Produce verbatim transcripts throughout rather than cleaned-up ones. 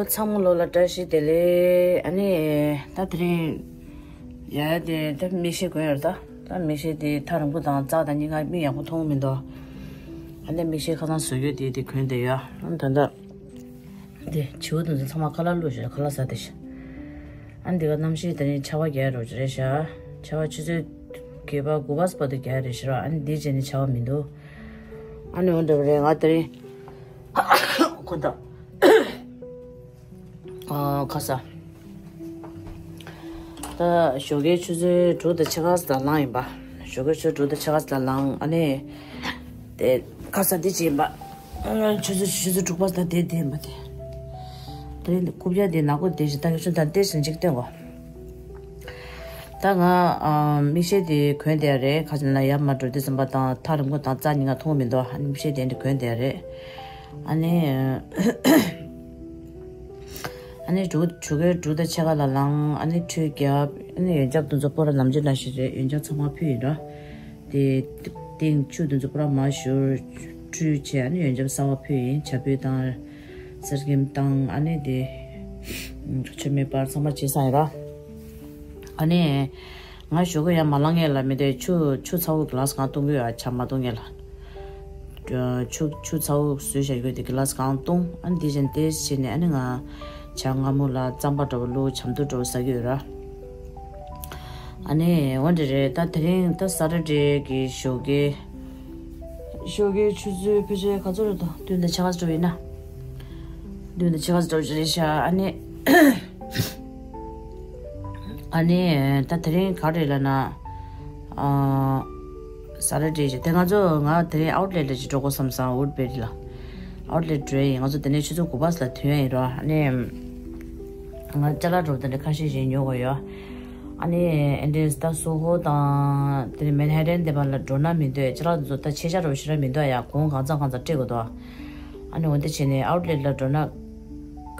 ཚང་མ་ལོ་ལ་བཀྲ་ཤིས་བདེ་ལེགས། ཨ་ནི་ད་དེ་རིང་ཡ་དེ་ད་མིག་ཤེལ་གོན་ཡོད་ད། ད་མིག་ཤེལ་དེ་ཐག་རིང་པོ་དང་ཙག་དང་གཉིས་ཀ་མིག་ཡག་པོ་མཐོང་གི་མི་འདུག། ཨ་ནི་མིག་ཤེལ་ཁ་སང་བཟོ་རྒྱུ་དེ་དེ་གོན་བསྡད་ཡོད། ཨ་ནི་ད་ད་དེ་བྱིའུ་དེ་ཚོ་ཚང་མ་ཁ་ལག་བླུགས་ཤག། ཁ་ལག་ཟ་བསྡད་ཤག། ཨ་ནི་འདི་ག་གནམ་གཤིས་དེ་རིང་ཆར་པ་རྒྱག་རོགས་རེད་ཤག། ཆར་པ་ཆུ་ཚོད་བརྒྱད་པ་དགུ་པ་བར་དུ་རྒྱག་རེད་ཤག། ཨ་ནི་འདི་རྗེས་ནས་ཆར་པ་མི་འདུག། ཨ་ནི་འོ་འདྲ་བ་རེད། ང་དེ་རིང་ཁོ་ད། ཨ། ཁ་ས། ད་ཞོགས་ཀའི་ཆུ་ཚོད་དྲུག་དང་ཕྱེད་ཀ་ཙམ་ལངས་ཡིན་པ། ཞོགས་ཀའི་ཆུ་ཚོད་དྲུག་དང་ཕྱེད་ཀ་ཙམ་ལངས། ཨ་ནི། དེ་ཁ་ས་དེ་བྱས་ཡིན་པ། ཆུ་ཚོད་ཆུ་ཚོད་དྲུག་པ་ཙམ་དེ་དེ་ཡིན་པ་དེ། དེ་རིང་རྐུབ་བཀྱག་དེ་ནག་པོ་དེ་ཞིག་ད་གི་ཆུ་ད་དེ་ཞིག་འཇིག་སྟོན་གོ། ད་ང་ཨ། མིག་ཤེལ་དེ་གོན་བསྡད་རེད། ཁ་ཅིག་ན་ཡར་མར་འགྲོ་དུས་ཙམ་པ་དང་ཐག་རིང་པོ་དང་རྩ་གཉིས་ཀ་མཐོང་མི་འདུག། ཨ་ནི་མིག་ཤེལ་དེ་འདྲ་གོན་བསྡད་རེད། ཨ་ནི། ཨ་ནི་དྲུག་དྲུག་གའི་དྲུག་དང་ཕྱེད་ཀ་ལ་ལངས། ཨ་ནི་ཁྲུས་བརྒྱབ། ཨ་ནི་ཡོན་ཆབ་དེ་ཚོ་སྤོ་ར་ལམ་ཆུ་ལ་ཞིག་རེད། ཡོན་ཆབ་ཚང་མ་ཕུལ་ཡིན་ར། དེ་སྟེང་ཆུ་དེ་ཚོ་སྤོ་ར་མར་བཞུར། ཁྲུས་བྱས། ཨ་ནི་ཡོན་ཆབ་གསར་པ་ཕུལ་ཡིན། ཇ་ཕུད་དང་། གསེར་སྐྱེམས་བཏང་། ཨ་ནི་དེ་མཆོད་མེ་སྤར། ཚང་མ་བྱས་ཚར་ཡིན་ར། ཨ་ནི་ང་ཞོགས་ཀ་ཡར་མ་ལངས་སྔོན་ལ་མི་དེ་ཆུ་ཆུ་ཚ་བོ་གི་ལཱ་སི་གང་བཏུང་གི་ཡོད། ཨ། ཇ་མ་བཏུང་སྔོན་ལ། ཆུ་ཆུ་ཚ་བོ་བཟོས་བཞག་ཡོད་དེ་གི་ལཱ་སི་གང་བཏུང་། ཨ་ནི་དེ་བཞིན་དེ་བྱས་ནས་ཨ་ནི་ང་ཇ་མངར་མོ་ལ་རྩམ་པ་འདྲ་བོ་བླུགས། ཇ་མདོག་འདྲ་བོ་ཟ་གི་ཡོད་ར། ཨ་ནི་འོ་འདྲ་རེད། ད་དེ་རིང་ད་ས་ཊར་ཌེ་གི་ཞོགས་ཀའི་ཞོགས་ཀའི་ཆུ་ཚོད་ཕལ་ཆེར་ག་ཚོད་རེད་ད། བདུན་དང་ཕྱེད་ཀ་ཙམ་ཡིན་ན། བདུན་དང་ཕྱེད་ཀ་ཙམ་རེད་ཤག། ཨ་ནི། ཨ་ནི་ད་དེ་རིང་ག་རེ་ལབ་ན། ཨ། ས་ཊར་ཌེ་ཞིག་དེ་ང་ཚོ་ང་དེ་རིང་ཨའུཊ་ལེཊ་ལ་ཅིག་འགྲོ་དགོས་བསམ་སོང་། ཝུཌ་བྷེ་རི་ལ་ཨའུཊ་ལེཊ་འགྲོ་ཡ་ཡིན། ང་ཚོ་དེ་ནས་ཆུ་ཚོད་དགུ་པ་ཙམ་ལ་ཐོན་ཡ་ཡིན་ར། ཨ་ནི་ང་ཅ་ལག་འདྲ་བོ་དེ་འདྲ་ཁ་ཤས་ཤིག་ཉོ་དགོས་ཡོད། ཨ་ནི་ཨེ་འདྲས་ད་སོ་ཧོ་དང་དེ་ནས་མན་ཧ་ཊན་དེ་པ་ལ་འགྲོ་ན་མི་འདོད། ཅ་ལག་དེ་ཚོ་ད་ཆེ་ཆ་འདྲ་བོ་ཞེ་དྲག་མི་འདུག་ཡ། གོང་གང་ཚང་གང་ཚང་སྤྲད་དགོས་འདུག། ཨ་ནི་འོ་འདི་བྱས་ནས་ཨའུཊ་ལེཊ་ལ་འགྲོ་ན།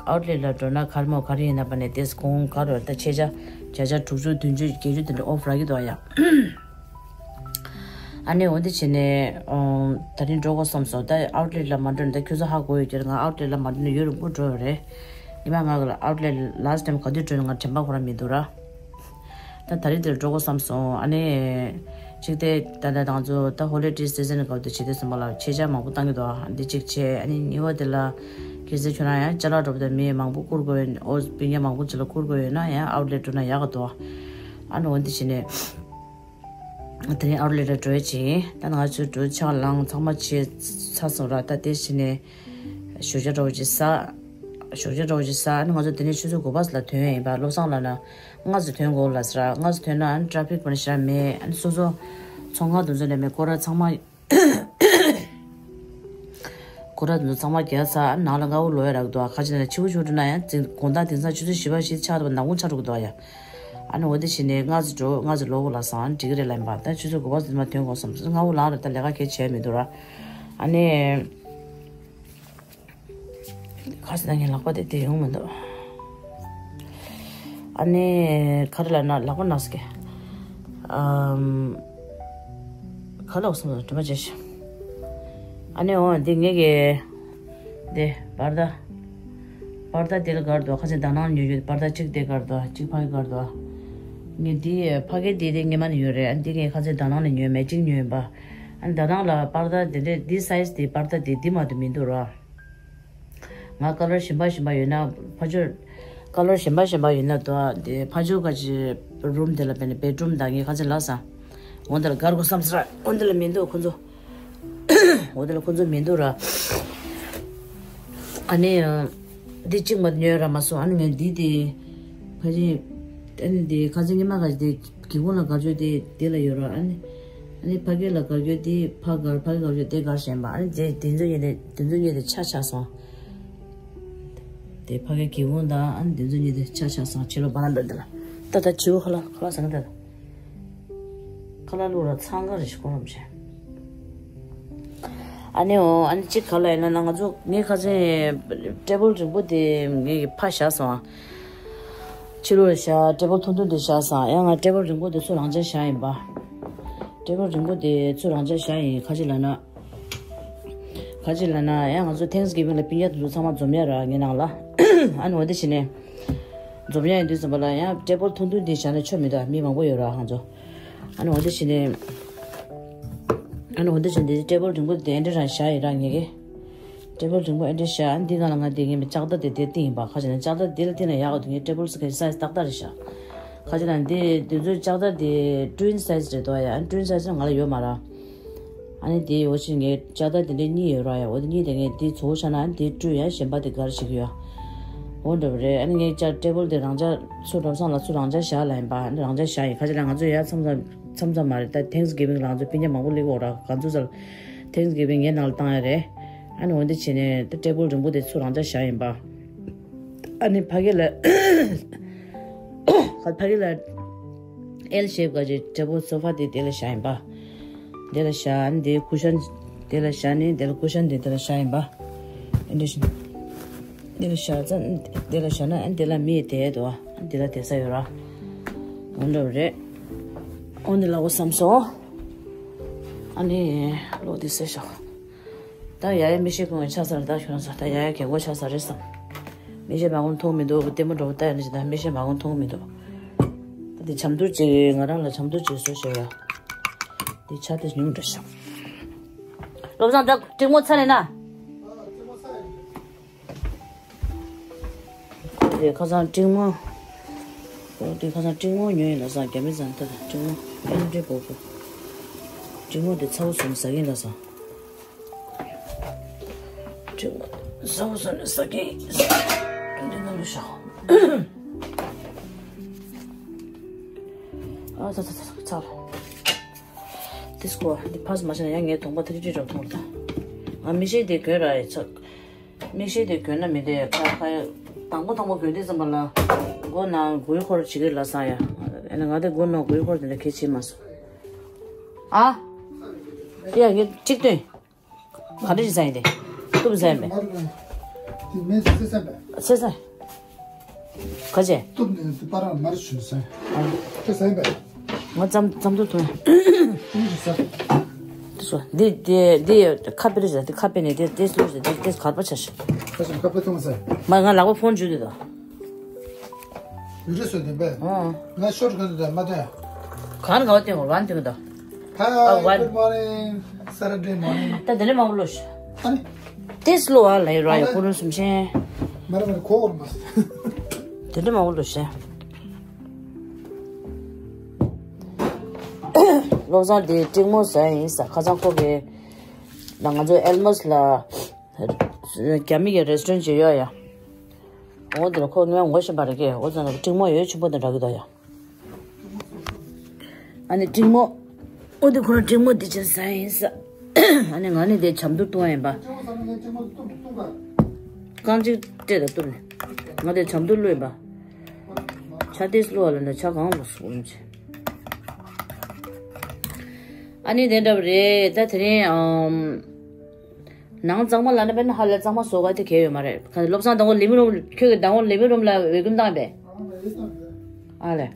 ཨའུཊ་ལེཊ་ལ་འགྲོ་ན་ག་རེ་མོ་ག་རེ་ཡིན་ན་པ་ནས་དེས་གོང་ག་རེ་ད་ཆེ་ཆ་བརྒྱ་ཆ་དྲུག་ཅུ་བདུན་ཅུ་བརྒྱད་ཅུ་དེ་འདྲ་ཨོཕ་རག་གི་འདུག་ཡ། ཨ་ནི་འོ་འདི་བྱས་ནས་ཨོ། ད་རིང་འགྲོ་དགོས་བསམ་སོང་། ད་ཨའུཊ་ལེཊ་ལ་མ་འགྲོ་ན་ད་ཁྱོད་ཚོ་ཧ་གོ་ཡོད་ཀྱི་རེད། ང་ཨའུཊ་ལེཊ་ལ་མ་འགྲོ་ན་ཡུན་རིང་པོ་འགྲོ་ཡོད་རེད། ཉི་མ་ང་གི་ཨའུཊ་ལེཊ་ལ་སི་ཊི་ཊེམ་ག་དུས་འགྲོ་ན་ང་དྲན་པ་ཁོ་རང་མི་འདུག་ར། ད་ད་རེས་འདིར་འགྲོ་དགོས་བསམ་སོང་། ཨ་ནི། གཅིག་དེ་ད་ལྟ་ང་ཚོ་ད་ཧོ་ལི་ཌེ་སི་ཛན་སྐབས་དུ་བྱེད་དུས་ཙམ་པ་ལ་ཆེ་ཆ་མང་པོ་བཏང་གི་འདུག། འདི་གཅིག་བྱས། ཨ་ནི་གཉིས་པ་དེ་ལ་གལ་སྲིད་ཁྱོད་རང་ཡང་ཅ་ལག་འདྲ་པོ་དེ་མི་མང་པོ་བསྐུར་དགོས་ཡོད། ཨོ་སྤུན་ཀྱག་མང་པོ་ཅིག་ལ་བསྐུར་དགོས་ཡོད་ན་ཡང་ཨའུཊ་ལེཊ་འགྲོ་ན་ཡག་གི་འདུག། ཨ་ནི་འོ་འདི་བྱས་ནས་དེ་རིང་ཨའུཊ་ལེཊ་ལ་འགྲོ་ཡ་ཅིག། ད་ང་ཚོའི་འགྲོ་ཆག་ལངས་ཚང་མ་བྱས་ཚར་སོང་ར། ད་དེ་བྱས་ནས་ཞོགས་ཇ་འདྲ་པོ་ཅིག་ཟ། ཞོགས་ཇ་འདྲ་པོ་ཅིག་ཟ། ཨ་ནི་ང་ཚོ་དེ་ནས་ཆུ་ཚོད་དགུ་པ་ཙམ་ལ་ཐོན་ཡ་ཡིན་པ། བློ་བཟང་ལགས་ན། སྔ་ཙམ་ཐོན་དགོས་ལབ་ཟེར། སྔ་ཙམ་ཐོན་ན་ཨ་ནི་ཊ་ཕིག་པོ་ནི་ཞེ་དྲག་མེད། ཨ་ནི་སོ་སོ་ཚོང་ཁང་དེ་ཚོ་ནས་མི་སྐོར་ར་ཚང་མ། སྐོར་ར་དེ་ཚོ་ཚང་མ་བརྒྱབ་ཚར། ཨ་ནི་ནང་ལ་སྔ་པོ་ལོག་ཡ་རག་གི་འདུག། ཁ་ཅིག་ན་ཕྱི་པོ་ཕྱོགས་འགྲོ་ན་ཡང་དེ་དགོང་དག་དེང་སང་ཆུ་ཚོད་བཞི་པ་བཞི་ཆགས་འདུག། ནག་ཁུང་ཆགས་འགྲོ་གི་འདུག་ཡ། ཨ་ནི་འོ་དེ་བྱས་ནས་སྔ་ཙམ་འགྲོ། སྔ་ཙམ་ལོག་དགོས་ལབ་སོང་། ཨ་ནི་འགྲིག་གི་རེད་ལབ་ཡིན་པ། ད་ཆུ་ཚོད་དགུ་པ་ཙམ་མ་ཐོན་དགོས་བསམ་སོང་། སྔ་པོ་ལངས་ར། ད་ལས་ཀ་གལ་ཆེ་མི་འདུག་ར། ཨ་ནི། ཁ་སང་ངའི་ལག་པ་དེ་དེ་ཡོང་མི་འདུག། ཨ་ནི་ག་རེ་ལབ་ན་ལག་པ་ན་སོང་གི། ཨམ། ག་ལབ་སོང་དྲན་པ་བརྗེད་ཤག། ཨ་ནི་འོ་འདི་ངེད་ཀྱི་འདི་པར་ད། པར་ད་དེ་ལ་དགར་འདུག། ཁ་སང་དཱ་ནང་ཉོས་ཡོད། པར་ད་གཅིག་དེ་དགར་འདུག། གཅིག་ཕ་གི་དགར་འདུག། ངས་འདི་ཕ་གི་དེ་དེ་སྔོན་མ་ནས་ཡོད་རེད། ཨ་ནི་འདི་ངས་ཁ་སང་དཱ་ནང་ནས་ཉོས། མེ་ཅིང་ཉོས་ཡིན་པ། ཨ་ནི་དཱ་ནང་ལ་པར་ད་དེ་འདྲས་འདི་སའི་ཛི་དེ་པར་ད་དེ་འདི་མ་གཏོགས་མི་འདུག་ར། ང་ཀ་ལར་གཞན་པ་གཞན་པ་ཡོད་ན་ཕ་ཇོ། ཀ་ལར་གཞན་པ་གཞན་པ་ཡོད་ན་དོ། དེ་ཕ་ཇོ་ག་ཅི་རུམ་དེ་ལ་བེད་ནས་བེད་རུམ་དང་ངའི་ཁ་ཆེ་ལ་སང་། འོ་འདི་ལ་དགར་དགོས་བསམ་ཟེར། འོ་འདི་ལ་མི་འདུག་ཁོ་ཚོ། འོ་འདི་ལ་ཁོ་ཚོ་མི་འདུག་ར། ཨ་ནི། འདི་གཅིག་མ་ཉོས་ར་མ་སོང་། ཨ་ནི་ངས་འདི་དེ། ཕ་ཆེ། ཨ་ནི་དེ་ཁ་ཆེ་ཉི་མ་ག་ཅི་དེ། སྒེའུ་ཁུང་ལ་དགར་རྒྱུ་དེ་དེ་ལ་ཡོད་ར། ཨ་ནི། ཨ་ནི་ཕ་གི་ལ་དགར་རྒྱུ་དེ་ཕ་དགར། ཕ་གི་དགར་རྒྱུ་དེ་དགར་བཞིན་པ། ཨ་ནི་དེ་དེ་ཚོ་གཉིས་དེ་དེ་ཚོ་གཉིས་དེ་ཆ་ཆགས་སོང་། དེ་ཕ་གི་སྒེའུ་ཁུང་དང་ཨ་ནི་དེ་ཚོ་གཉིས་དེ་ཆ་ཆགས་སོང་། ཕྱི་ལོགས་བར་ན་འདྲ་དེ་ལ་ད་ད་བྱིའུ་ཁ་ལག་ཁ་ལག་ཟ་ན་ད་ད་ཁ་ལག་བླུགས་ར་འཚང་ཁ་རེ་ཞིག་ཁོ་རམ་བྱས། ཨ་ནི་འོ། ཨ་ནི་གཅིག་ག་ལ་ཡིན་ན་ང་ཚོ་ངའི་ཁ་སང་ཊེ་བལ་རིང་པོ་དེ་ངས་ཕར་བཞག་སོང་། ཕྱི་ལོགས་ལ་བཞག། ཊེ་བལ་ཐུང་ཐུང་དེ་བཞག་སོང་། ཡང་ང་ཊེ་བལ་རིང་པོ་དེ་ཚུར་རང་འཇགས་བཞག་ཡིན་པ། ཊེ་བལ་རིང་པོ་དེ་ཚུར་རང་འཇགས་བཞག་ཡིན། ག་ཅི་ལབ་ན། ག་ཅི་ལབ་ན་ཡང་ང་ཚོ་Thanksgiving་ལ་སྤུན་ཀྱག་དེ་ཚོ་ཚང་མ་འཛོམས་ཡ་ར་ངའི་ནང་ལ། ཨ་ནི་འོ་དེ་བྱས་ནས་འཛོམས་ཡ་ཡིན་དུས་ཙམ་པ་ལ་ཡང་ཊེ་བལ་ཐུང་ཐུང་དེ་བཞག་ན་ཆོ་མི་འདུག་མི་མང་པོ་ཡོད་ར་ང་ཚོ། ཨ་ནི་འོ་དེ་བྱས་ནས་ཨ་ནི་འོ་དེ་བྱས་ནས་ཊེ་བལ་རིང་པོ་དེ་ཨེ་འདྲ་རང་བཞག་ཡིན་ར་ངེད་ཀྱི། ཊེ་བལ་རིང་པོ་ཨེ་འདྲ་བཞག་ཨ་ནི་འདི་སྒང་ལ་ང་དེ་ངེད་མི་ལྕགས་དར་དེ་དེ་བཏིང་ཡིན་པ་ག་ཅི་ན་ལྕགས་དར་དེ་ལ་བཏིང་ན་ཡག་ག་འདུག་ངའི་ཊེ་བལ་སི་གི་སའི་ཛི་ཏག་ཏག་རེད་ཤག་ག་ཅི་ན་འདི་དེ་ཚོའི་ལྕགས་དར་དེ་ཊུ་ཝིན་སའི་ཛི་རེད་འདུག་ཡ། ཨ་ནི་ཊུ་ཝིན་སའི་ཛི་ང་ལ་ཡོད་མ་ར། ཨ་ནི་དེའི་འོ་ཕྱིར་ངས་ལྕགས་དར་དེ་འདྲའི་གཉིས་ཡོད་ར་ཡ། འོ་དེ་གཉིས་དེ་ངས་དེ་ཚོ་བོ་བཞག་ན་ཨ་ནི་དེ་སྤྲུལ་ཡ་གཞན་པ་དེ་གར་བྱེད་ཀྱི་ཡོད། འོ་འདྲ་བ་རེད། ཨ་ནི་ངས་ལྕགས་ཊེ་བལ་དེ་རང་འཇགས་ཚུར་བབས་སང་ལ་ཚུར་རང་འཇགས་བཞག་ལ་ཡིན་པ། ཨ་ནི་རང་འཇགས་བཞག་ཡིན། ག་ཅི་ལ་ང་ཚོ་ཡ་མཚམས་མཚམས་མཚམས་མཚམས་མ་རེད་ད། Thanksgiving་ལ་ང་ཚོ་སྤུན་ཀྱག་མང་པོ་སླེབས་ཀྱི་ཡོད་ར། ག་ཚོད་ཚར་Thanksgiving་ངའི་ནང་ལ་བཏང་ཡ་རེད། ཨ་ནི་འོ་འདི་བྱས་ནས་ད་ཊེ་བལ་རིང་པོ་དེ་ཚུར་རང་འཇགས་བཞག་ཡིན་པ། ཨ་ནི་ཕ་གི་ལ་ཕ་གི་ལ་ཨེལ་ཤེབ་ག་ཅིག་ཊེ་བལ་སོ་ཕ་དེ་དེ་ལ་བཞག་ཡིན་པ། དེ་ལ་བཞག་ཨ་ནི་དེ་ཀུ་ཤན་དེ་ལ་བཞག་ནི་དེ་ལ་ཀུ་ཤན་དེ་དེ་ལ་བཞག་ཡིན་པ། ཨེ་འདྲ་ཞིག་དེ་ལ་བཞག་ཙང་དེ་ལ་བཞག་ན་ཨ་ནི་དེ་ལ་མི་དེ་དོ་ཨ་ནི་དེ་ལ་དེ་ས་ཡོད་ར། འོ་འདྲ་བ་རེད། འོ་འདི་ལ་འོ་བསམ་སོང་། ཨ་ནི་ལོ་དེ་ས་ཤོག་ད་ཡ་ཡ་མི་ཤེས་ཁོང་གི་ཆ་ས་རེད། ད་ཁྱོད་རང་ཚོ་ད་ཡ་ཡ་རྒན་གོག་ཆ་ས་རེད་བསམ། མི་ཤེས་མ་གོང་མཐོང་མི་འདུག་ལྟད་མོ་འགྲོ་བ་ལྟ་ཡ་ནི་ཅི་ད་མི་ཤེས་མ་གོང་མཐོང་མི་འདུག་ད་དེ་ཆམ་དུར་ཅིག་ང་རང་ལ་ཆམ་དུར་ཅིག་བཟོ་ཤེས་ཡ། དེ་ཆ་དེ་ཉུང་འགྲོ་ཤག་བློ་བཟང་ད་ཀྲིག་མོ་ཚ་ལེ་ན། ཁོ་དེ་ཁ་སང་ཀྲིག་མོ། ཁོ་དེ་ཁ་སང་ཀྲིག་མོ་ཉོས་ཡིན་ལ་སང་རྒྱ་མི་ཚང་ད་ཀྲིག་མོ་ཨེ་འདྲ་པོ་པོ། ཀྲིག་མོ་དེ་ཚ་བོ་སོང་ཟ་གིན་ལ་སང་། ཀྲིག་མོ་ཚ་བོ་སོང་ནས་ཟ་གིན་འདི་ནང་ལ་ཤོག་ཨ་ཚ་ཚ་ཚ་ཚ་ཚ། དེ་སྐོར་འདི་ཕར་མ་བྱས་ན་ཡང་ངའི་གདོང་པ་ཐ་ཅི་ཅི་འགྲོ་མཐོང་ད། ང་མི་ཤེས་དེ་གོན་ར་ཡི་ཚག་མིག་ཤེལ་དེ་གྱོན་ན་མི་བདེ་ཁ་ཁ། དང་པོ་དང་པོ་གྱོན་དུས་ཙམ་པ་ལ། མགོ་ནང་གུས་འཁོར་བྱེད་ཀྱི་ལ་སང་ཡ། ཨ་ནི་ང་དེ་མགོ་ནང་གུས་འཁོར་དེ་འདྲ་གལ་ཆེ་མ་སོང་། ཨ། དེ་ཡ་ངས་གཅིག་སྟོན། ག་འདྲ་ཞིག་ཟ་ཡིན་དེ། གཏུབ་ཟ་ཡིན་པས། དེ་མེད་ཟེར་ས་པས། ཟེར་ས། ག་ཅེ། གཏུབ་ནས་དེ་པ་ར་མར་ཞུ་ས། དེ་ཟ་ཡིན་པས། ང་ཙམ་ཙམ་དུ་ཐོན། ཀུན་གྱི་ས། དེ་སོ། འདི་འདི་འདི་ཁ་པེ་རེད་ཟེར། འདི་ཁ་པེ་ནས་འདི་འདི་སོ་ཟེར། འདི་འདི་གར་པ་ཆ་ཤི། ཁ་ཤི་ཁ་པེ་ཐོང་ས། མ་ང་ལག་པ་ཕོན་འཇུས་འདི་དང་། ཡུ་རེ་སོ་བདེན་པས། ཨོ། ང་ཤོར་ག་འདི་དང་མ་ཐོན། གང་ག་བ་ཐོན་ག་བ་ཐོན་ག་དང་། Hi, ཨ་བ། Good morning, Saturday morning. ད་འདི་ནས་མང་པོ་ལོ་ཤི། ཨ་ནི། དེ་སློ་བ་ལ་ཡོད་ར་ཡོད་ཀུ་རུ་སུམ་ཆེན། མ་རེད་མ་རེད་ཁོ་གོར་མ། དེ་འདྲ་མང་པོ་ལོ་ཤི། བློ་བཟང་དེ་ཀྲིག་མོ་ཟ་ཡིན་ས། ཁ་སང་ཁོ་གི་ན་ང་ཚོ་ཨེལ་མོ་སི་ལ་རྒྱ་མི་གི་རེ་སི་ཊོ་རན་ཅིག་ཡོད་ཡ། འོ་དེ་ལ་ཁོ་ངས་ངོ་ཤེས་པ་རེད་ཀྱི། འོ་ཙང་ན་ཀྲིག་མོ་ཡོད་ཆེན་པོ་དེ་འདྲ་གི་འདུག་ཡ། ཨ་ནི་ཀྲིག་མོ། འོ་དེ་ཁོ་རང་ཀྲིག་མོ་དེ་ཅིག་ཟ་ཡིན་ས། ཨ་ནི་ང་ནི་དེ་ཆམ་དུ་བཏུང་བ་ཡིན་པ། རྐང་གཅིག་སྤྲད་དང་བཏུབ་ནས། ང་དེ་ཆམ་དུ་བླུགས་ཡིན་པ། ཆ་དེ་སློ་བ་ལ་ནི་ཆ་གང་ལོ་སུ་འོང་ཆེ། ཨ་ནི་དེ་འདྲ་བ་རེད་ད་དེ་རིང་ཨམ། ནང་གཙང་མ་ལ་ནི་པས་ན་ཧ་ལས་གཙང་མ་བཟོ་ག་དེ་གལ་ཡོད་མ་རེད། ག་བློ་བཟང་དང་པོ་ལི་བིང་རུམ། ཁྱོད་ཀྱི་དང་པོ་ལི་བིང་རུམ་ལ་ཝེ་ཀུམ་བཏང་པས། ཨ་ལས།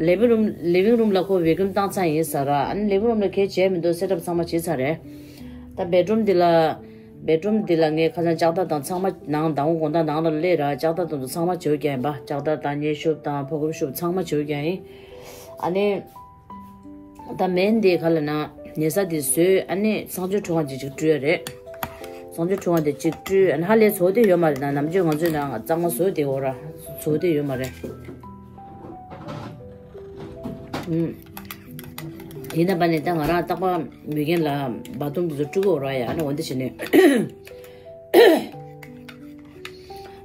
ལི་བིང་རུམ། ལི་བིང་རུམ་ལ་ཁོ་ཝེ་ཀུམ་བཏང་ཚར་ཡིན་ས་ར། ཨ་ནི་ལི་བིང་རུམ་ལ་གལ་བྱས་མི་འདུག་སེ་ཊབ་ཚང་མ་བྱས་ཚར་རེད། ད་བེད་རུམ་འདི་ལ། བེད་རུམ་འདི་ལ་ངས་ཁ་སང་ལྕགས་ཐག་དང་ཚང་མ་ནང་དང་པོ་དགོང་དག་ནང་ལ་སླེབས་ར་ལྕགས་ཐག་དང་དུ་ཚང་མ་བྱེའུ་རྒྱག་ཡིན་པ། ལྕགས་ཐག་དང་མཉེན་ཤུབས་དང་ཕོ་རྒོད་ཤུབས་ཚང་མ་བྱེའུ་རྒྱག་ཡིན། ཨ་ནི། ད་མེན་དེ་ག་ལ་ན་ཉལ་ས་དེ་བཟོས། ཨ་ནི་གསང་སྤྱོད་ཁྲུས་ཁང་དེ་གཅིག་བཀྲུས་ཡ་རེད། གསང་སྤྱོད་ཁྲུས་ཁང་དེ་གཅིག་བཀྲུས། ཨ་ནི་ཧ་ལས་བཟོ་དེ་ཡོད་མ་རེད། ན་ནམ་རྒྱུན་ང་ཚོའི་ནང་གཙང་མ་བཟོ་དེ་འོ་ར་བཟོ་དེ་ཡོད་མ་རེད། ཨུམ། ཡིན་ན་པ་ནི་ད་ང་རང་རྟག་པར་མི་རྒན་ལ་བ་དུམ་དེ་ཚོ་བཀྲུ་གི་འོ་ར་ཡ། ཨ་ནི་འོ་འདི་བྱས་ནས་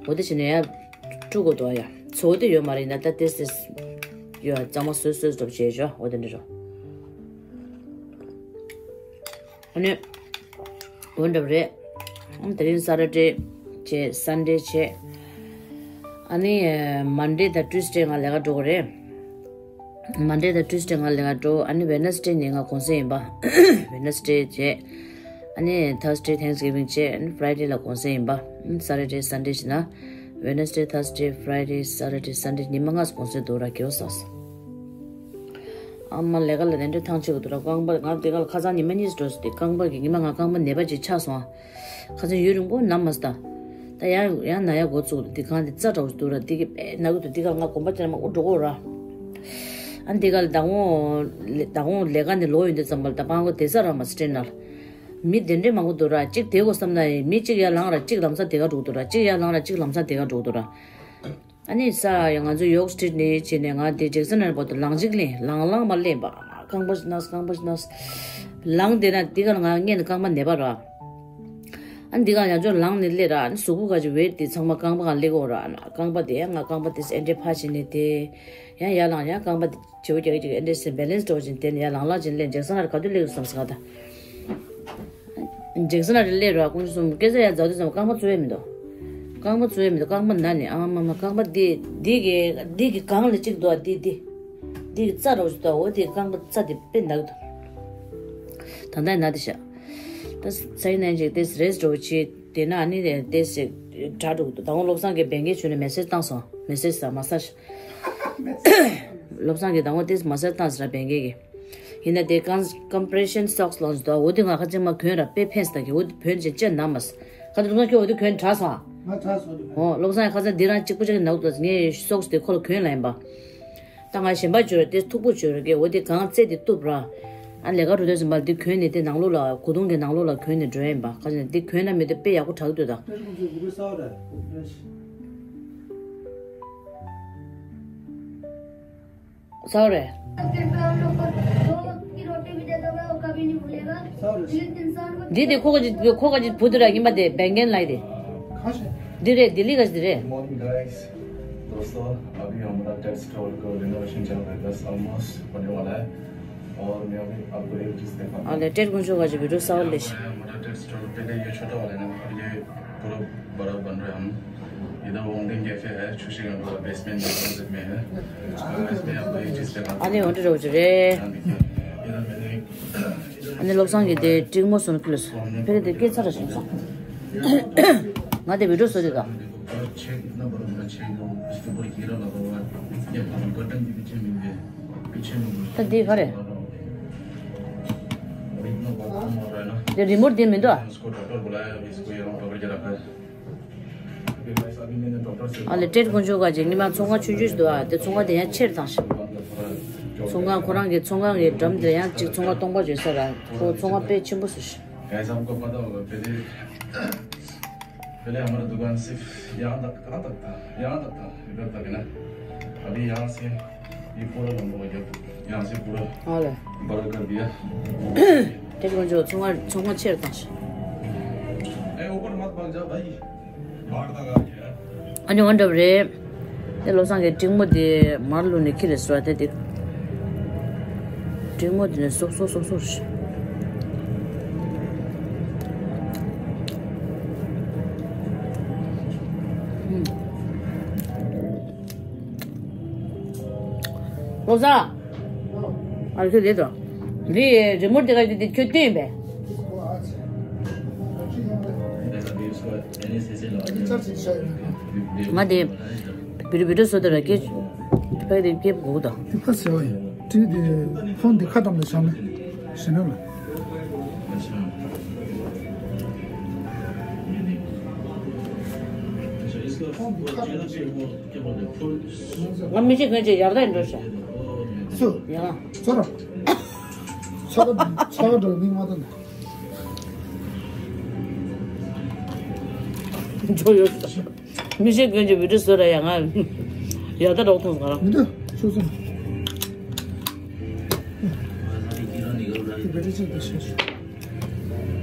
འོ་འདི་བྱས་ནས་ཡ། བཀྲུ་དགོས་འདུག་ཡ། བཟོ་དེ་ཡོད་མ་རེད་ན་ད་ཏེས་ཏེས་ཡོད། གཙང་མ་བཟོས་བཟོས་སྒྲུབ་བྱས་ཤོག་འོ་དེ་འདྲ་རོ། ཨ་ནི། འོ་འདྲ་བ་རེད། ཨ་དེ་རིང་སེ་ཊར་ཌེ་བྱས། སན་ཌེ་བྱས། ཨ་ནི་མན་ཌེ་དང་ཊུས་ཌེ་ང་ལས་ཀ་འགྲོ་གི་རེད། མན་ཌེ་དང་ཊུས་ཌེ་ང་ལས་ཀ་འགྲོ། ཨ་ནི་ཝེ་ནེས་ཌེ་ཉིན་ང་གུང་སེང་ཡིན་པ། ཝེ་ནེས་ཌེ་བྱས། ཨ་ནི་ཐར་སི་ཌེ་ཐེངས་གིབ་ཝིང་བྱས། ཨ་ནི་ཕ་རའི་ཌེ་ལ་གུང་སེང་ཡིན་པ། ཨ་ནི་སེ་ཊར་ཌེ་སན་ཌེ་བྱས་ན། ཝེ་ནེས་ཌེ་ཐར་སི་ཌེ་ཕ་རའི་ཌེ་སེ་ཊར་ཌེ་སན་ཌེ་ཉི་མ་ལྔ་གུང་སེང་འདུག་ར་གེའོ་ས་ས། ཨ་མ་ལས་ཀ་ལ་དེ་འདྲ་ཐང་ཆད་ཀྱི་འདུག་ར། རྐང་པ་ང་དེ་ག་ལ་ཁ་སང་ཉི་མ་གཉིས་འགྲོ་སོང་། དེ་རྐང་པ་གི་ཉི་མ་ང་རྐང་པ་ནད་པ་ཅིག་ཆགས་སོང་ཨ། ཁ་སང་ཡུན་རིང་པོ་ན་མ་སོང་། ད་ཡང་ཡང་ན་ཡ་འགོ་བཙུགས། དེ་གང་དེ་རྩ་འདྲ་བོ་འདུག་ར། དེ་གི་དཔེ་ན་གི་འདུག་དེ་ག་ལ་ང་གོམ་པ་ཅན་མ་འུ་འགྲོ་གོ་ར། ཨ་འདི་ག་ལ་ད་འོང་ད་འོང་ལས་ཀ་ནས་ལོག་ཡོང་དུས་ཙམ་པ་ལ་ད་པང་གོ་དེ་ས་ར་མ་སི་ཏྲེ་ན་ལ། མི་དེ་འདྲས་མང་པོ་འདུག་ར། གཅིག་དེ་གོ་བསམ་ན་ཡང་མི་གཅིག་ཡར་ལངས་ར་གཅིག་ལམ་སང་དེ་ག་འགྲོ་འདུག་ར། གཅིག་ཡར་ལངས་ར་གཅིག་ལམ་སང་དེ་ག་འགྲོ་འདུག་ར། ཨ་ནི་ས་ཡ་ང་ཚོ་ཡོག་སི་ཊི་རིཊ་ནས་བྱས་ནས་ང་དེ་ཇེག་སན་ཨེར་པོར་ཊི་ལངས་གཅིག་ལེན་ལངས་ལངས་མ་ལེན་པ། རྐང་པ་ཞིག་ན་རྐང་པ་ཞིག་ན། ལངས་དེ་ན་འདི་ག་ང་ངས་ནི་རྐང་པ་ནད་པ་ར། ཨ་འདི་ག་ཡང་ཅོ་ལངས་ནས་སླེབས་ར། ཨ་ནི་གཟུགས་པོ་ག་ཅིག་ཝེཊ་དེ་ཚང་མ་རྐང་པ་གང་སླེབས་གོ་ར། ཨ་ནི་རྐང་པ་དེ་ཡང་ང་རྐང་པ་དེ་ཨེ་འདྲས་ཕར་བྱས་ནས་དེ་ཡང་ཡར་ལངས། ཡང་རྐང་པ་དེ་བྱེའུ་རྒྱག་གི་ཅིག་ཨེ་འདྲས་སེ་བེ་ལེན་སི་འགྲོ་བཞིན་དེ་ནས་ཡར་ལངས་ལངས་བྱས་ནས་ཇེག་སན་ཨེར་ག་དུས་སླེབས་ཡོད་བསམ་སོང་ང་ད། ཇེག་སན་ཨེར་སླེབས་ར། དཀོན་མཆོག་གསུམ། སྐད་ཆ་ཡང་རྫོགས་དུས་ཙམ་རྐང་པ་ཚོར་ཡ་མི་འདུག་རྐང་པ་ཚོར་ཡ་མི་འདུག་རྐང་པ་ན་ནི་ཨ་མ་མ་རྐང་པ་འདི་འདི་གི་འདི་གི་སྒང་ལ་གཅིག་འདུག་འདི་འདི་འདི་གི་རྩ་རོགས་ཞིག་འདུག་འོ་དེ་རྐང་པ་རྩ་དེ་དཔེ་ན་གི་འདུག་ད་ལྟ་ན་དེ་ཤ། ད་སའི་ནན་ཅིག་དེ་རེས་འགྲོ་བྱེད་དེ་ན་ནི་དེ་ཞིག་དྲ་འགྲོ་གི་འདུག་ད་འོ་བློ་བཟང་གི་བན་གའི་བྱོས་ནས་མེ་སེ་ཇི་བཏང་སོང་། མེ་སེ་ཇི་ས་མ་ས་ཤ། བློ་བཟང་གི་ད་འོ་དེ་མ་ས་ཇི་བཏང་ཟེར་ར་བན་གའི་གི། ཡིན་ན་དེ་ཀམ་ཀམ་པི་རེ་ཤན་སོག་སི་ལོང་ཞིག་འདུག་འོ་དེ་ང་ཁ་ཅིག་མ་གོན་ར་དཔེ་ཕན་སྟ་གི། འོ་དེ་བོན་ཅན་ཅན་ན་མ་ས། ཁ་ཅིག་ང་ཁྱོད་འོ་དེ་གོན་དྲག་སོང་ཨ། ང་དྲག་སོང་དེ་གོན། འོ་བློ་བཟང་ཁ་ཅིག་འདི་རང་གཅིག་པུ་ཅིག་ནག་འདུག་ངས་སོག་སི་དེ་ཁོ་ལ་གོན་ལ་ཡིན་པ། ད་ང་གཞན་པ་བྱོས་ར་དེ་མཐུག་པོ་བྱོས་ར་གི། འོ་དེ་གང་རྩེ་དེ་གཏུབ་ར། ཨ་ལས་ཀ་འགྲོ་དུས་ཙམ་པ་དེ་གོན་ནས་དེ་ནང་ལོགས་ལ་གོས་ཐུང་གི་ནང་ལོགས་ལ་གོན་ནས་འགྲོ་ཡིན་པ། ཁ་ཅིག་དེ་གོན་ན་མི་དེ་དཔེ་ཡག་པོ་དྲག་འདུག་ད། ས་རེད། འདི་དེ་ཁོ་ག་ཅིག་ཁོ་ག་ཅིག་བུ་དེ་ར་ཡིན་པ་དེ་བན་གའི་ལའི་དེ། འདི་རེད། ལྡི་ལི་ག་ཅིག་དེ་རེད། दोस्तों, अभी हमारा टेट स्टोर का रिनोवेशन चल रहा है, बस ऑलमोस्ट होने वाला है। और मैं अभी आपको एक चीज़ दिखाऊंगा। ཨ་ལས་ཏེར་དཀོན་མཆོག་ག་ཅིག་བི་ཌིའོ་གསར་པ་ལས། हमारा टेट स्टोर पहले ये छोटा वाला है ना, अब ये पूरा बड़ा बन रहा है। हम इधर वांगडिंग कैफे है, छुशीगंड वाला बेसमेंट में है। इसमें आपको एक चीज़ दिखाता हूँ। ཨ་ནི་འོ་འདྲ་རོགས་ཅིག་རེད། ཨ་ནི་བློ་བཟང་གིས་དེ་ཀྲིག་མོ་སོན་ཁུལ་སོང་། ཕེ་རེ་དེ་སྐད་ཚ་ར་ཞིག་སོང་། ང་དེ་བི་ཌིའོ་བཟོ་དེ་དང་། ད་དེ་ག་རེད། དེ་རི་མོཊ་དེ་མི་འདུག་ཨ། ཨ་ལས་ཏེར་དཀོན་མཆོག་ག་ཅིག་ཉི་མ་ཚོང་ཁང་ཆུང་ཆུང་ཞིག་འདུག་ཨ། དེ་ཚོང་ཁང་དེ་ཡང་ཕྱིར་བཏང་ཤག་ཚོང་ཁང་ཁོ་རང་གི་ཚོང་ཁང་གི་འགྲམ་དེར་ཡང་གཅིག་ཚོང་ཁང་སྟོང་པ་བྱོས་ས་ར། ཁོ་ཚོང་ཁང་དཔེ་ཆེན་པོ་བཟོས་ཤག पहले हमारा दुकान सिर्फ यहाँ तक, कहाँ तक था? यहाँ तक था, इधर तक है ना। अभी यहाँ से ये पूरा लंबा हो गया, यहाँ से पूरा ཨ་ལས། बड़ा कर दिया। ཏེར་དཀོན་མཆོག་ཚོང་ཁང་ཚོང་ཁང་ཕྱིར་བཏང་ཤག ए, ऊपर मत भाग जा भाई, बाहर तक आ गया। ཨ་ནི་འོ་འདྲ་རེད། དེ་བློ་བཟང་གིས་ཀྲིག་མོ་དེ་མར་བླུགས་ནས་ཁྱེར་རེ་སོ་དེ་དེ། ཀྲིག་མོ་དེ་ནས་སོག་སོག་སོག་སོག་ཞིག་བློ་བཟང་། ཨ་ཁྱོད་དེ་དང་། འདི་རི་མོཊ་དེ་ག་དེ་ཁྱོད་བསྟན་པས། ང་དེ་བི་ཌིའོ་བི་ཌིའོ་བཟོ་དེ་ར་སྐད་ཕ་གི་དེ་སྐད་གོ་དང་། དེ་ཕ་ཟེར་བ་ཡིན། དེ་དེ་ཕོན་དེ་ཁ་བཏང་ནས་བཞག་ན་ཞེ་ན་ལ། ཕོན་དེ་ཁ་བཏང་ནས་བཞག་ང་མི་ཤེས་གོན་ཆེ་ཡར་ད་འགྲོ་ཤག་སུ། ཡ། ཚོ་ར། ཚོ་ར་ཚོ་ར་འགྲོ་མིག་མ་ཐོན། འགྲོ་ཡོད་ཤག་མི་ཤེས་གོན་ཆེ་བི་ཌིའོ་བཟོ་ར་ཡ་ང་། ཡར་ད་རོགས་ཐོང་ང་རང་། མི་འདུག་ཆུ་སོང་། དེ་བི་ཌིའོ་ཅིག་དེ་ཤེས་ཤག་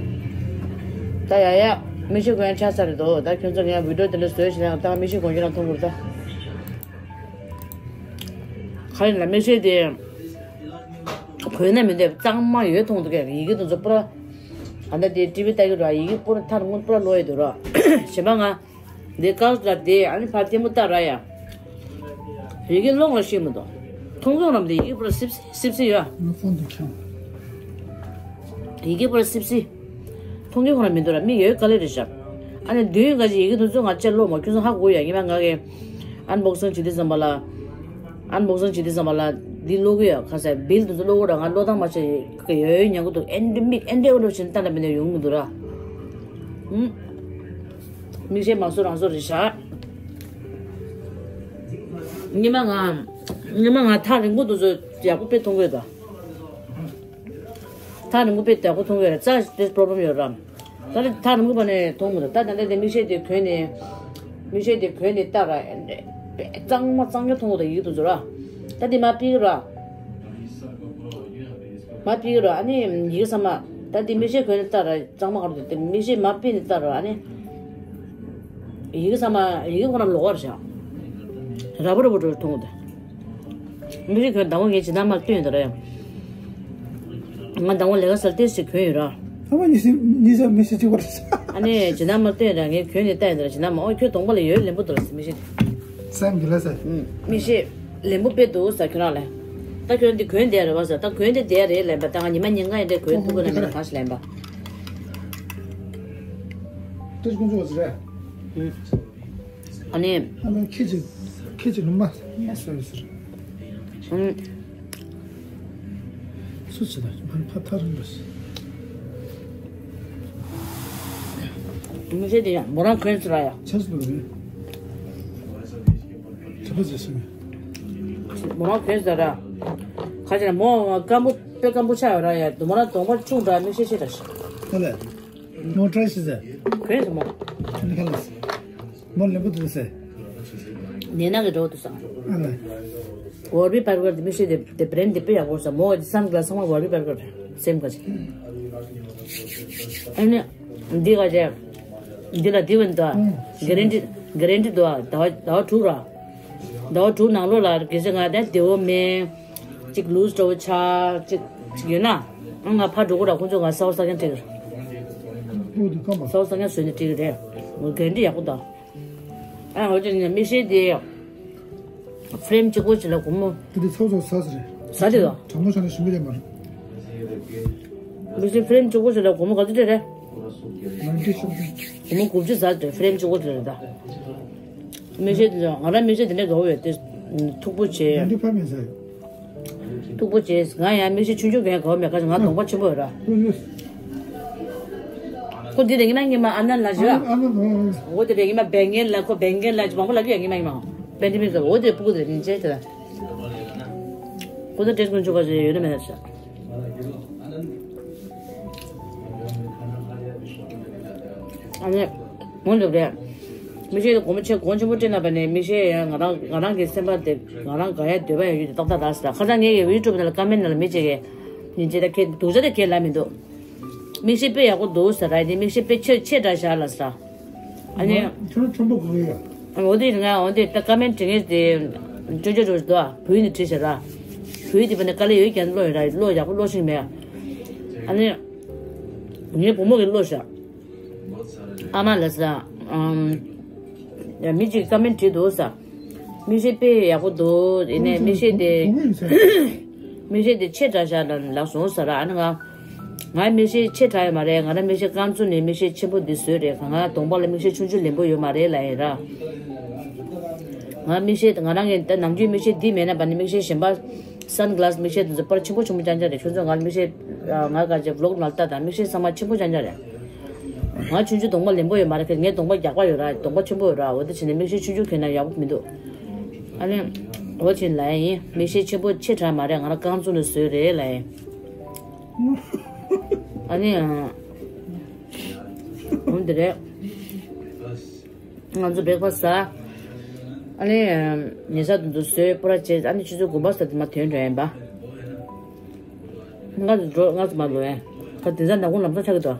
ད་ཡ་ཡ། མི་ཤེས་གོན་ཆགས་ཚར་རེད་དོ། ད་ཁྱོད་ཚོ་ངས་བི་ཌིའོ་དེ་འདྲ་བཟོས་ཤག་ན་ད་མི་ཤེས་གོན་རྒྱུ་རང་མཐོང་གི་རེད་ད། ག་རེ་ལ་མི་ཤེས་དེ། གོན་ན་མི་འདོད་གཙང་མ་ཡོད་མཐོང་འདུག་གས། ཡི་གེ་དེ་ཚོ་པུ་ར། ད་ལྟ་དེ་ཊི་བི་ལྟ་གི་འདུག་ཡི་གེ་པུ་ར་ཐར་སྔོན་པུ་ར་ལོག་ཡོད་འདུག་ར། གཞན་པ་ང་། འདི་ཀག་ལ་དེ་ཨ་ནི་ཕར་ལྟད་མོ་ལྟ་ར་ཡ། ཡི་གེ་ཀློག་ལ་ཤེས་མི་འདུག་མཐོང་ཚོང་རམ་དེ་ཡི་གེ་པུ་ར་སིབ་སིབ་སིབ་སིབ་ཡོད། ང་ཕོན་དུ་ཁྱོད། ཡི་གེ་པུ་ར་སིབ་སིབ། མཐོང་རྒྱུ་ཁོ་རང་མི་འདུག་ར། མིག་ཡོད་དཀའ་ལས་རེད་ཤག་ཨ་ནི་དུས་ཡུན་ག་ཅིག་ཡི་གེ་དེ་ཚོ་ང་ཅག་ཀློག་མ་ཁྱོད་ཚོ་ཧ་གོ་ཡ། ཉི་མ་ང་གི་ཨན་བོག་སིང་བྱེད་དུས་ཙམ་པ་ལ། ཨན་བོག་སིང་བྱེད་དུས་ཙམ་པ་ལ་ འདི་ཀློག་གི་ཡོད་ཁ་ཟས་བིལ་དུ་ཀློག་གི་ར། ང་ཀློག་སྟངས་མ་ཤེས་ཡོད་ཡོད་ཉན་གི་འདུག་ཨེ་འདྲ་མིག་ཨེ་འདྲ་འོ་འདྲ་བྱས་ནས་ལྟ་ན་མི་འདྲ་ཡོང་གི་འདུག་ར། ཧུམ། མིག་ཤེལ་མ་བཟོ་རང་བཟོ་རེད་ཤག་ཉི་མ་ང་ཉི་མ་ང་ཐག་རིང་པོ་འདུག་ཚོ་ཡག་པོ་དཔེ་མཐོང་གི་ཡོད་ད། ཐག་རིང་པོ་དཔེ་ཡག་པོ་མཐོང་གི་ཡོད་ར། རྩ་དེ་པོ་རོ་བྷི་ལེམ་ཡོད་ར། ད་ནི་ཐག་རིང་པོ་བ་ནས་མཐོང་མི་འདུག་ད་ད་ལྟ་དེ་མིག་ཤེལ་དེ་གོན་ནས་མིག་ཤེལ་དེ་གོན་ནས་ལྟ་ར། གཙང་མ་གཙང་རྐྱང་མཐོང་གི་འདུག་ཡིག་ཏུ་འཛུལ་ར། ད་དེ་མ་ཕིག་ར། མ་ཕིག་ར་ཨ་ནི་ཡིག་ཚང་མ་ད་དེ་མིག་ཤེལ་གོན་ནས་ལྟ་ར། གཙང་མ་ག་རེ་འདུག་དེ་མིག་ཤེལ་མ་ཕིག་ནས་ལྟ་ར་ཨ་ནི། ཡིག་ཚང་མ་ཡིག་ཁོ་ན་ལོག་པར་བཞག་ར་བོ་ར་བོ་འགྲོ་མཐོང་གི་འདུག་མི་རིགས་ཁྱོད་ཟླ་བ་ངས་ཇི་ལྟར་མར་བཏོན་ཡོད་ར་ཡང་། ང་ཟླ་བ་ལས་ཀ་སལ་ཏེ་ཞིག་གྱོན་ཡོད་ར། ཨ་མ་ཉི་ཤུ་ཉི་ཤུ་མི་ཤེས་ཅི་བར། ཨ་ནི་ཇི་ལྟར་མར་བཏོན་ཡོད་ར། ངས་གྱོན་ནས་བལྟས་ཡོད་ར། ཇི་ལྟར་མ་ཨོ་ཁྱོད་གདོང་པ་ལ་ཡོད་ལེན་པོ་འདུག་ར་མི་ཤེས། སེམས་ཀྱི་ལ་ཟེར། མི་ཤེས་ལེན་པོ་དཔེ་འདུག་ས་ཁྱོད་རང་ལ། ད་ཁྱོད་འདི་གྱོན་བསྡད་རེད་བ་ཟེར། ད་གྱོན་བསྡད་བསྡད་རེད་ལེན་པ། ད་ང་ཉི་མ་ཉིན་གང་ཡིན་དེ་གྱོན་ཐུབ་ཀྱི་ན་མེད་ན་གང་ཞིག་ལེན་པ། ཏུ་ཀུན་ཚོགས་ཟེར། ཨ་ནི། ཨ་ནི་ཁྱེད་ཀྱི་ཁྱེད་ཀྱི་ནུ་མ་ཡ་སོ་ཡ་སོ། ཨང་། སུ་ཆེ་ད་ཕ་ཕ་ཐར་འདུག་མི་ཤེས་དེ་ཡང་མོ་རང་གོན་ཟེར་ཡ། ཆེ་སུ་འདུག་རེད། ཁྱེད་པ་ཟེར་སོང་། མོ་རང་གོན་ཟེར་ར། ཁ་ཆེ་ན་མོ་སྐམ་པོ་དཔེ་སྐམ་པོ་ཆགས་ཡོད་ར་ཡ། དུ་མོ་རང་གདོང་པ་ཆུང་དྲགས་མི་ཤེས་ཤེས་ར་ཤི། ཨ་ལས། མོ་ཊ་ཤི་ཟེར། གོན་ཟེར་མོ། ཁྱེད་ནི་ཁ་ལ་ཟེར། མོ་ལེན་པོ་འདུག་ཟེར། ནེ་ན་གི་འགྲོ་འདུག་ས། ཨ་ལ། ཝར་བི་བར་གར་དེ་མི་ཤེས་དེ་དེ་བྷ་རེན་དེ་དཔེ་ཡག་པོ་ས། མོ་སན་ག་ལ་སི་ཚང་མ་ཝར་བི་བར་གར་སེམས་ག་ཅིག་ཨ་ནི་འདི་ག་ཅེ་འདི་ལ་འདི་བན་དུ་ག་རེན་ཊི་ག་རེན་ཊི་འདུག་ཟླ་བ་ཟླ་བ་དྲུག་ར། ཟླ་བ་དྲུག་ནང་ལོགས་ལ་གལ་སྲིད་ང་དེ་དེ་བོ་མེད་ཅིག་ལུས་འགྲོ་ཆ་ཅིག་ཅིག་ཡོད་ན་ང་ཕར་འགྲོ་གོ་ར། ཁོང་ཚོ་ང་ས་བ་ས་ཀྱང་སྤྲད་གི་རེད། ས་བ་ས་ཀྱང་བཟོས་ནས་སྤྲད་གི་རེད། ག་རེན་ཊི་ཡག་པོ་དང་། ཨ་འོ་དེ་ནས་མིག་ཤེལ་དེ་ཕྲེམ་གཅིག་པོ་ཞིག་ལ་སྒོར་མོ། དེ་དེ་ཚོགས་ཚོགས་ཟ་ཟེར། ཟ་དེ་ལ། དྲང་མོ་བྱས་ན་ཞིམ་པོ་ཡོད་མ་རེད། མིག་ཤེལ་ཕྲེམ་གཅིག་པོ་ཞིག་ལ་སྒོར་མོ་ག་ཚོད་སྤྲད་རེད། ནང་འདྲི་ཤོག་སྒོར་མོ་དགུ་བཅུ་ཟ་དེ་ཕྲེམ་གཅིག་པོ་ཞིག་ལ་ད། མིག་ཤེལ་དེ་ང་རང་མིག་ཤེལ་དེ་འདྲ་དགའ་བོ་ཡོད་དེ། མཐུག་པོ་བྱས། ནང་འདྲི་ཕ་མེད་ཟ་ཡོད། མཐུག་པོ་བྱས། ང་ཡང་མིག་ཤེལ་ཆུང་ཆུང་གྱོན་དགའ་བོ་མེད་ཁ་ང་གདོང་པ་ཆེན་པོ་ཡོད་ར། ཁོ་འདི་རེ་ཉི་མ་ཉི་མ་ཨ་ནན་ལ་ཞུ་ཨ། ཨ་ནན་ཨ། འོ་དེ་རེ་ཉི་མ་བེང་ངན་ལ་ཁོ་བེང་ངན་ལ་ཅི་མང་པོ་ལབ་ཀྱི་ཡ་ཉི་མ་ཉི་མ། པན་ཌི་མིག་ག་འོ་དེ་སྤུ་གུ་དེ་རེ་ཉིན་བྱས་དེ་ལ། ཁོ་ཚོ་ཏྲེས་ཀུན་ཆུ་ག་ཞིག་ཡོད་ན་མེད་ན་ཤ། ཨ་ནི། མོ་འདུག་རེད། མིག་ཤེལ་དེ་སྒོར་མོ་ཆེ་གོང་ཆེན་པོ་སྤྲད་ན་བ་ནས་མིག་ཤེལ་ཡང་ང་རང་ང་རང་གི་སེམས་པ་དེ་ང་རང་དགའ་ཡ་འདོད་པ་ཡང་ཡོད་དེ་ཏག་ཏག་རག་ཟེར། ཁ་སང་ངའི་ཡུ་ཊུབ་ནང་ལ་ཀ་མེན་ནང་ལ་མི་གཅིག་གིས་ཉིན་གཅིག་ད་ཁྱེད་སྡུག་ཅག་དེ་ཁྱེད་ལབ་མི་འདུག་མིག་ཤེལ་དཔེ་ཡག་པོ་འདུག་ཟེར་ར། དེ་མིག་ཤེལ་དཔེ་ཆེ་ཆེ་དྲགས་ཤག་ལབ་ཟེར། ཨ་ནི། ཁྱོད་ཁྱོད་པོ་གོ་གི་ཡ། འོ་དེ་ང་འོ་དེ་ད་ཀ་མེན་ཊི་བྲིས་མཁན་དེ་ཅོ་ཅོ་ཅོ་འདུག་ཨ། བོད་ཡིག་ནས་བྲིས་ཤག་ར། བོད་ཡིག་དེ་བ་ནས་དཀའ་ལས་ཡོད་ཀྱང་ཀློག་ཡོད་ར། ཀློག་ཡག་པོ་ཀློག་ཤེས་མེད། ཨ་ནི། ངའི་བུ་མོ་གིས་ཀློག་ཤག་ཨ་མ་ལ་ཟེར། ཨམ། ཡ་མི་གཅིག་ཀ་མེན་ཊི་བྲིས་འདུག་ཟེར། མིག་ཤེལ་དཔེ་ཡག་པོ་འདུག་ཡིན་ནའི་མིག་ཤེལ་དེ། མིག་ཤེལ་དེ་ཆེ་དྲགས་ཤག་ལབ་ལབ་སོང་ཟེར་ར། ཨ་ནི་ང་། ང་མིག་ཤེལ་ཆེ་དྲགས་ཡོད་མ་རེད། ང་རང་མིག་ཤེལ་རྐང་བཙུགས་ནས་མིག་ཤེལ་ཆེན་པོ་འདི་བཟོས་རེད། ང་གདོང་པ་ལ་མིག་ཤེལ་ཆུང་ཆུང་ལེན་པོ་ཡོད་མ་རེད་ལབ་ཡིན་ར། ང་མིག་ཤེལ་ང་རང་གི་ད་ནམ་རྒྱུན་མིག་ཤེལ་འདི་མེད་ན་བ་ནི་མིག་ཤེལ་གཞན་པ། སན་ག་ལ་སི་མིག་ཤེལ་དེ་ཚོ་པར་ཆེན་པོ་ཆེན་པོ་རྐྱང་རྐྱང་རེད། ཁྱོད་ཚོ་ང་ལ་མིག་ཤེལ་ང་ག་ཅེ་བི་ལོག་ནང་ལ་ལྟ་དང་མིག་ཤེལ་ཚང་མ་ཆེན་པོ་རྐྱང་རྐྱང་རེད། ང་ཆུང་ཆུང་གདོང་པ་ལེན་པོ་ཡོད་མ་རེད། ཁྱེད་ངའི་གདོང་པ་རྒྱགས་པ་ཡོད་ར། གདོང་པ་ཆེན་པོ་ཡོད་ར། འོ་དེ་བྱས་ནས་མིག་ཤེལ་ཆུང་ཆུང་གྱོན་ན་ཡག་པོ་མི་འདུག་ཨ་ནི། འོ་བྱས་ལ་ཡིན་མིག་ཤེལ་ཆེན་པོ་ཆེ་དྲགས་མ་རེད། ང་རང་རྐང་བཙུགས་ནས་བཟོས་རེད་ལ་ཡིན། ཨ་ནི། འོ་འདི་རེད། ང་ཚོ་བྷེག་ཕ་སི་ཟ། ཨ་ནི། ཉལ་ས་དེ་ཚོ་བཟོས་པོ་ར་བྱས། ཨ་ནི་ཆུ་ཚོད་དགུ་པ་ས་དེ་མ་ཐོན་འགྲོ་ཡིན་པ། ང་ཚོ་འགྲོ་ང་ཚོ་མ་ལོ་ཡིན། ཁ་དེ་ཚ་ནག་ཁུང་ལམ་སང་ཆགས་ཀྱི་འདུག་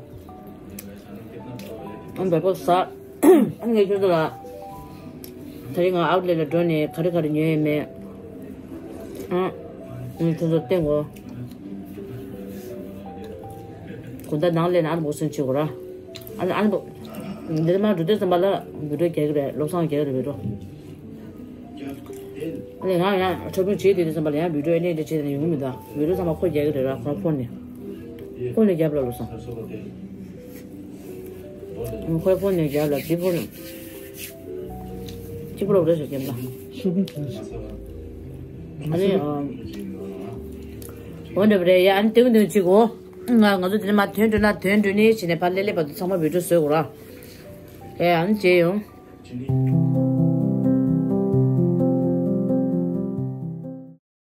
ཨ་བྷེག་ཕ་སི་ཟ། ཨ་ངས་ཁྱོད་ཚོ་ལ། དེ་རིང་ང་ཨའུ་ལེ་ལ་འགྲོ་ནས་ག་རེ་ག་རེ་ཉོས་ཡོད་མེད། ཨ། ངས་ཁྱོད་ཚོ་བསྟན་གོ་དགོང་དག་ནང་ལས་ན་ཨ་ནི་འབོག་སེང་བྱེད་དགོས་ར། ཨ་ནི་ཨ་ནི་འབོག་འདི་ལ་མ་འགྲོ་དུས་ཙམ་པ་ལ་བི་ཌིའོ་རྒྱག་གི་རེད། བློ་བཟང་རྒྱག་གི་རེད་བི་ཌིའོ། ཨ་ནི་ང་ཡང་འཁྲབ་སྟོན་བྱེད་དུས་དུས་ཙམ་པ་ལ་ཡང་བི་ཌིའོ་ཨེ་འདྲ་འདྲ་བྱེད་ན་ཡོང་གི་མི་འདུག་བི་ཌིའོ་ཚང་མ་ཁོ་རྒྱག་གི་རེད་ར། ཁོ་རང་ཕོན་ནས། ཁོ་ནས་རྒྱབ་ལ་བློ་བཟང་། ཁོའི་ཕོན་ནས་རྒྱབ་ལ་དེ་ཕོན། གཅིག་པུ་རོགས་རེད་ཟེར་གྱིན་པ། ཤོག་བུ་གྱོན་ཞིག་ཨ་ནི་འོ་འདྲ་བ་རེད་ཡ། ཨ་ནི་དེ་གུ་དེ་གུ་གཅིག་གོ། ང་ང་ཚོ་དེ་ནས་མར་ཐོན་འགྲོ་ན་ཐོན་འགྲོ་ནི་བྱས་ནས་ཕར་སླེབས་སླེབས་བར་དུ་ཚང་མ་བི་ཌིའོ་བཟོས་དགོས་ར། ཨེ་ཨ་ནི་བྱས་ཡོང་།